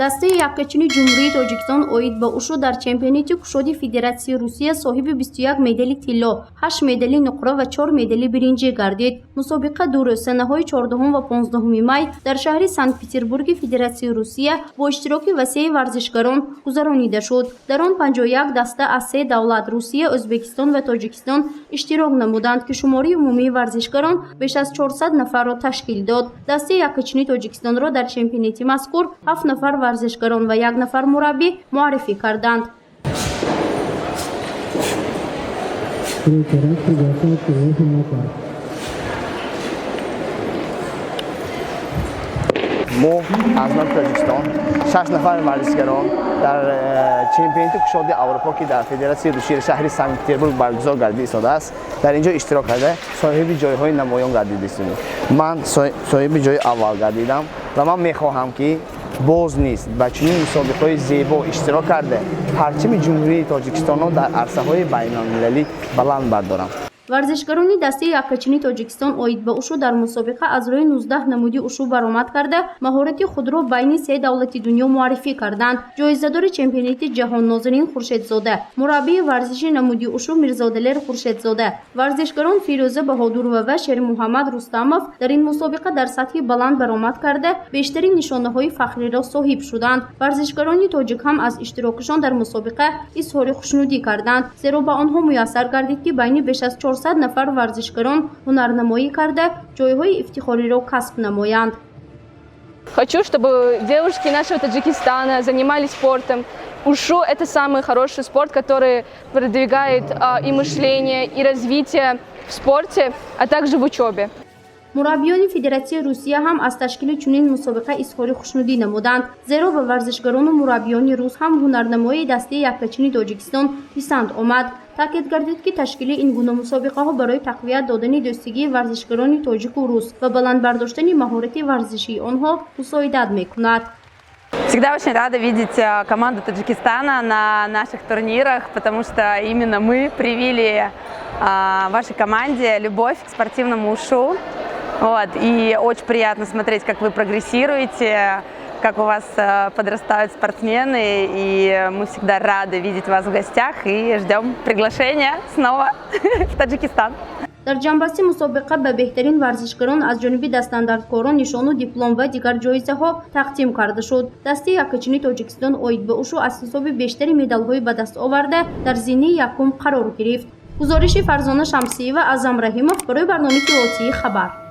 Дастаи яккачини Ҷумҳурии Тоҷикистон оид ба ушу дар чемпионати кушоди Федератсияи Русия соҳиби 21 медали тилло, 8 медали нуқра ва 4 медали биринҷӣ гардид. Мусобиқа 2 рӯз, санаҳои 14 ва 15 май, дар шаҳри Санкт-Петербурги Федератсияи Русия бо иштироки васеи варзишгарон гузаронида шуд. Дар он 51 даста аз се давлат — Русия, Ӯзбекистон ва Тоҷикистон — иштирок намуданд, ки шумораи умумии варзишгарон беш аз 400 нафарро ташкил дод. Дастаи яккачини Тоҷикистонро дар чемпионати мазкур ҳафт нафар варзишгарон ва як нафар мураббӣ муаррифӣ карданд. Третий раз приглашают приглашенный на Мо аз номи Тоҷикистон, шаш нафар варзишгарон, дар чемпионати кушоди Аврупо, ки дар Федератсияи Русия, шаҳри Санкт Петербург баргузор гардида истодааст, дар ин ҷо иштирок карда, соҳиби ҷойҳои намоён гардида истодем. Ман соҳиби ҷои аввал гардидам ва ман мехоҳам, ки боз низ ба чунин мусобиқаҳои зебо иштирок карда, парчами Ҷумҳурии Тоҷикистонро дар арсаҳои байналмилалӣ баланд бардорам. Варзишгарони дастаи яккачини Тоҷикистон оид ба ушу дар мусобиқа аз рӯи 19 намуди ушу баромад карда, маҳорати худро байни се давлати дунё муаррифӣ карданд. Ҷоизадори чемпионати ҷаҳон Нозирин Хуршедзода, мураббии варзиши намуди ушу Мирзодалер Хуршедзода, варзишгарон Фирӯза Баҳодурова ва Шермуҳаммад Рустамов дар ин мусобиқа дар сатҳи баланд баромад карда, бештарин нишонаҳои фахриро соҳиб шуданд. Варзишгарони тоҷик ҳам аз иштирокашон дар мусобиқа изҳори хушнудӣ карданд, зеро ба онҳо муяссар гардид, ки байни беш аз 400 нафар варзишгарон ҳунарнамоӣ карда, ҷойҳои ифтихориро касб намоянд. Хочу, чтобы девушки нашего Таджикистана занимались спортом. Ушу – это самый хороший спорт, который продвигает и мышление, и развитие в спорте, а также в учебе. Мураббиёни Федератсияи Русия ҳам аз ташкили чунин мусобиқа изҳори хушнудӣ намуданд, зеро ба варзишгарону мураббиёни рус ҳам ҳунарнамоии дастаи яккачини Тоҷикистон писанд омад. Таъкид гардид, ки ташкили ин гуна мусобиқаҳо барои тақвият додани дӯстигии варзишгарони тоҷику рус ва баланд бардоштани маҳорати варзишии онҳо мусоидат мекунад. Всегда очень рада видеть команду Таджикистана на наших турнирах, потому что именно мы привили вашей команде любовь к спортивному ушу. Вот, и очень приятно смотреть, как вы прогрессируете, как у вас подрастают спортсмены, и мы всегда рады видеть вас в гостях и ждем приглашения снова в Таджикистан. Дар ҷамъбасти мусобиқа ба беҳтарин варзишгарон аз ҷониби дастандаркорон нишону диплом ва дигар ҷоизаҳо тақдим карда шуд. Дастаи яккачини Тоҷикистон оид ба ушу аз ҳисоби бештари медалҳои ба даст оварда дар зинаи якум қарор гирифт. Гузориши Фарзона Шамсиева, Аъзам Раҳимов барои барномаи иттилоотии «Хабар».